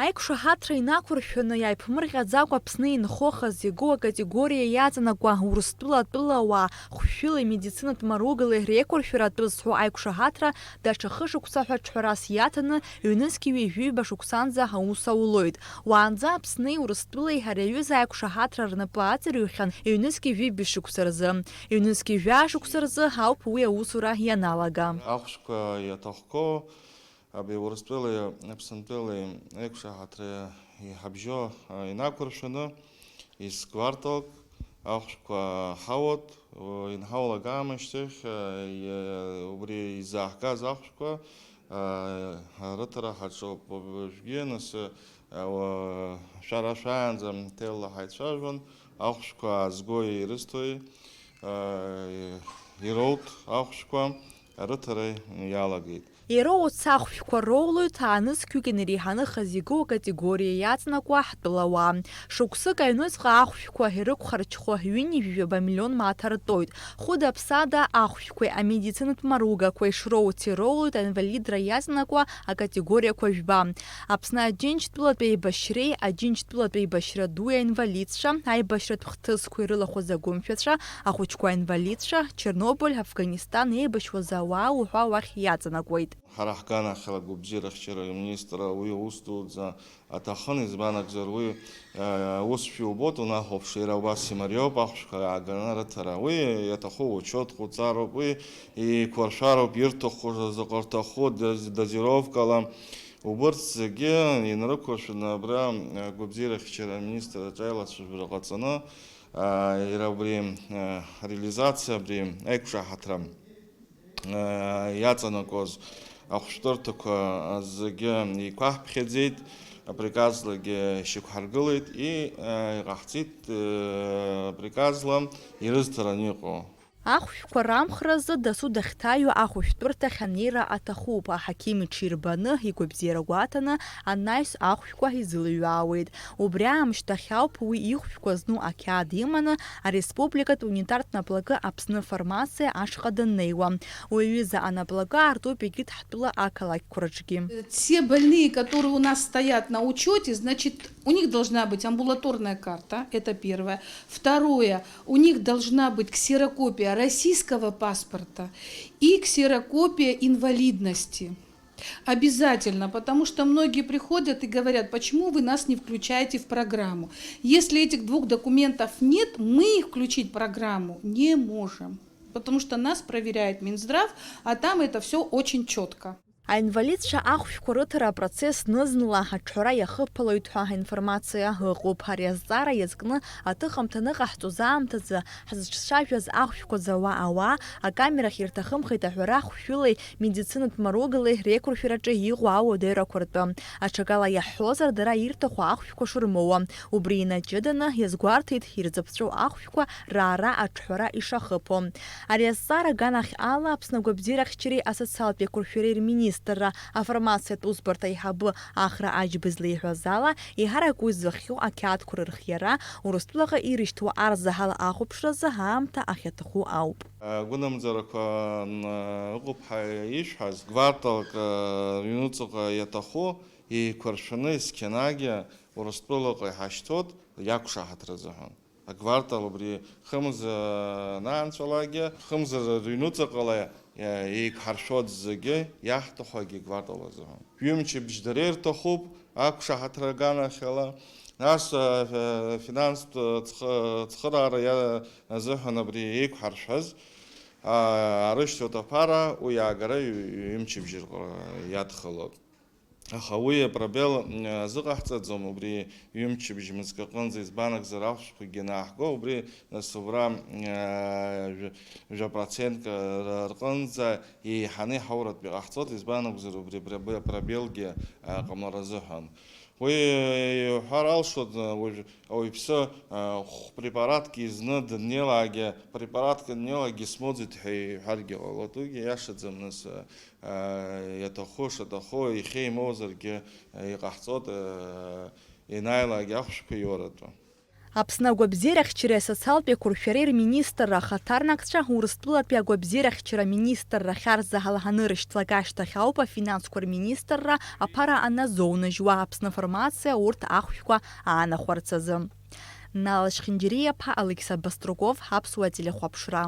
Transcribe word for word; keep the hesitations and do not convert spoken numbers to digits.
Аиқәшаҳаҭра инақәыршәаны, иааиԥмырҟьаӡакәа Аԥсны инхо хазы игоу акатегориа иаҵанакуа Урыстәыла атәылауаа хәшәшәылеи медицинатә маругалеи реиқәыршәара атәы зҳәо аиқәшаҳаҭра даҽа хышықәса ҳәа ҽҳәарас иаҭаны, ҩнызқьи ҩажәи ҩба шықәсанӡа аус аулоит. Уаанӡа Аԥсни Урыстәылеи ари аҩыза аиқәшаҳаҭра рнапы аҵарҩхьан ҩнызқьи ҩажәи шықәса рзы. Ҩнызқьи ҩажәа шықәса рзы ауп уи аусура ианалага. Ахәшәқәа иаҭахқәоу абри Урыстәылеи Аԥсынтәылеи аиқәшаҳаҭра иҳабжьо, а, инақәыршәаны, ес-гварталк ахәшәқәа ҳауат, о, инҳаулак аамышьҭахь, а, иа-, убри изааҳгаз ахәшәқәа, а, рыҭара ҳаҿуп. Уажәгьы, нас, а, уа-, шәара шәаанӡа ҭелла ҳаицәажәон, ахәшәқәа аазгои ирысҭои, а, ироут ахәшәқәа рыҭара иалагеит. Ироуц ахәшәқәа роулоит, аанызқьҩык инареиҳаны хазы игоу акатегориа иаҵанакуа ҳтәылауаа. Шықәсык аҩныҵҟа ахәшәқәа ирықәхарчхо ҩынҩажәаба миллион мааҭ артоит. Хәыда-ԥсада ахәшәқәеи амедицинатә маругақәеи шроуц ироулоит аинвалидра иаҵанакуа акатегориақәа жәба. Аԥсны Аџьынџьтәылатә еибашьреи Аџьынџьтәылатә еибашьра дуи аинвалидцәа, аибашьратә хҭысқәа ирылахәыз агәымшәацәа, ахәыҷқәа аинвалидцәа, Чернобыль, Афганистан еибашьуаз ауаа уҳәа уахь иаҵанакуеит. Ҳара ҳганахьала агәабзиарахьчара аминистрра уи аус дуӡӡа аҭахын, избан акәзар, уи, э, аус шәиубоит, унахәаԥш, иара убас имариоуп ахәшәқәа ааганы рыҭара. Уи иаҭаху учет ҟуҵароуп, уи еиқәыршәароуп, ирҭаху, заҟа рҭаху, доз-, дозировкала. Убырҭ зегьы инрықәыршәаны абра, э, агәабзиарахьчара аминистрраҿы аилацәажәара ҟаҵаны, э, иара убри, э, реализациа, абри аиқәшаҳаҭра, э, иаҵанакуаз ахәшәтәырҭақәа зегьы еиқәаҳԥхьаӡеит, априказлагьы шьақәҳаргылеит, и, э, иҟаҳҵеит, э, априказла ирызҭараны иҟоу. Ахәшәқәа рамхразы дасу дахьҭаҩу ахәышәтәырҭахь анеира аҭахуп, аҳақьым иҽирбаны, игәабзиара гәаҭаны, анаҩс ахәшәқәа изылыҩаауеит. Убри аамышьҭахь ауп уи ихәшәқәа зну ақьаад иманы, ареспубликатә унитартә наплакы Аԥсны афармациа ашҟа даннеиуа. Уи аҩыза анаплакы аартуп егьырҭ ҳтәыла ақалақьқәа рҿгьы. Те больные, которые у нас стоят на учёте, значит, у них должна быть амбулаторная карта, это первое. Второе, у них должна быть ксерокопия российского паспорта и ксерокопия инвалидности. Обязательно, потому что многие приходят и говорят: «Почему вы нас не включаете в программу?» Если этих двух документов нет, мы их включить в программу не можем, потому что нас проверяет Минздрав, а там это всё очень чётко. Аинвалидцәа ахәшәқәа рыҭара апроцесс зны-зынла аҽҳәара иахыԥалоит ҳәа аинформациа ыҟоуп. Ари азҵаара иазкны аҭыхымҭа аныҟаҳҵоз аамҭазы ҳзыҿцәажәаз ахәшәқәа зауа ауаа акамерахь ирҭахымхеит аҳәара хәшәылеи медицинатә маругалеи реиқәыршәараҿы иҟоу ауадаҩрақәа ртәы. Аҽакала иаҳҳәозар, дара ирҭаху ахәшәқәа шырмоуа. Убри инаҷыданы иазгәарҭеит ирзыԥҵәоу ахәшәқәа раара аҽҳәара ишахыԥо. Ари азҵаара аганахь ала Аԥсны агәабзиарахьчареи асоциалтә еиқәыршәареи рминистрра афармациатә усбарҭа аиҳабы Ахра Аџьба излеиҳәаз ала, еиҳарак уи зыхҟьо ақьаадқәа рырхиара, Урыстәылаҟа ирышьҭуа арзаҳал ахәаԥшразы аамҭа ахьаҭаху ауп. Агәынамӡарақәа, м, ыҟоуп ҳәа ишәҳәаз, гварталк, ы, рыҩнуҵаҟа иаҭаху еиқәыршәаны есқьынагьы Урыстәылаҟа иҳашьҭоит иақәшаҳаҭра азыҳәан. Агвартал убри хымз, ы, анаанҵәалакгьы, хымз рыҩнуҵаҟала, ы, еиқәҳаршәоит зегьы, иаҳҭаху агвартал азыҳәан. Ҩымчыбжь дара ирҭахуп ақәшаҳаҭра аганахьала, нас, ы, ф-, финанстә, ы, цхы-, цхыраара иа-, азыҳәан абри еиқәҳаршәаз, ы, арышьҭоит аԥара, уи аагара ҩ-, ҩымчыбжь рҟ-, иадхалоит. Аха уи апробел, м, азыҟаҳҵаӡом, убри ҩымчыбжь мызкы аҟынӡа, избан акәзар, ахәшәқәагьы анааҳго, убри нас убра, м, а, жәа-, жәа процентк р-, рҟынӡа еиҳаны иҳауратәы иҟаҳҵоит, избан акәзар, убри пробе-, пробелгьы, а, ҟамлар азыҳәан. Уи иҳәар алшоит, уажә ауаҩԥсы, а, хә-, препаратк изны даннеилакгьы, препаратк аннеилакгьы смоуӡеит ҳәа иҳәаргьы ҟалоит, уигьы иашаӡам, нас, а, иаҭаху шаҭаху, ихьа имоузаргьы, иҟаҳҵоит, ианааилак ахәшәқәа иоуратәы. Аԥсны агәабзиарахьчареи асоциалтәи ақәыршәареи рминистрра ахаҭарнакцәа Урыстәылатәи агәабзиарахьчара аминистрра ахьарзаҳал анырышьҭлак ашьҭахь ауп афинансқәа рминистрра аԥара аназоунажьуа Аԥсны афармациа урҭ ахәшәқәа аанахәарц азы. Нала Шхинџьариа-иԥа, Алықьса Баструков, Аԥсуа телехәаԥшра.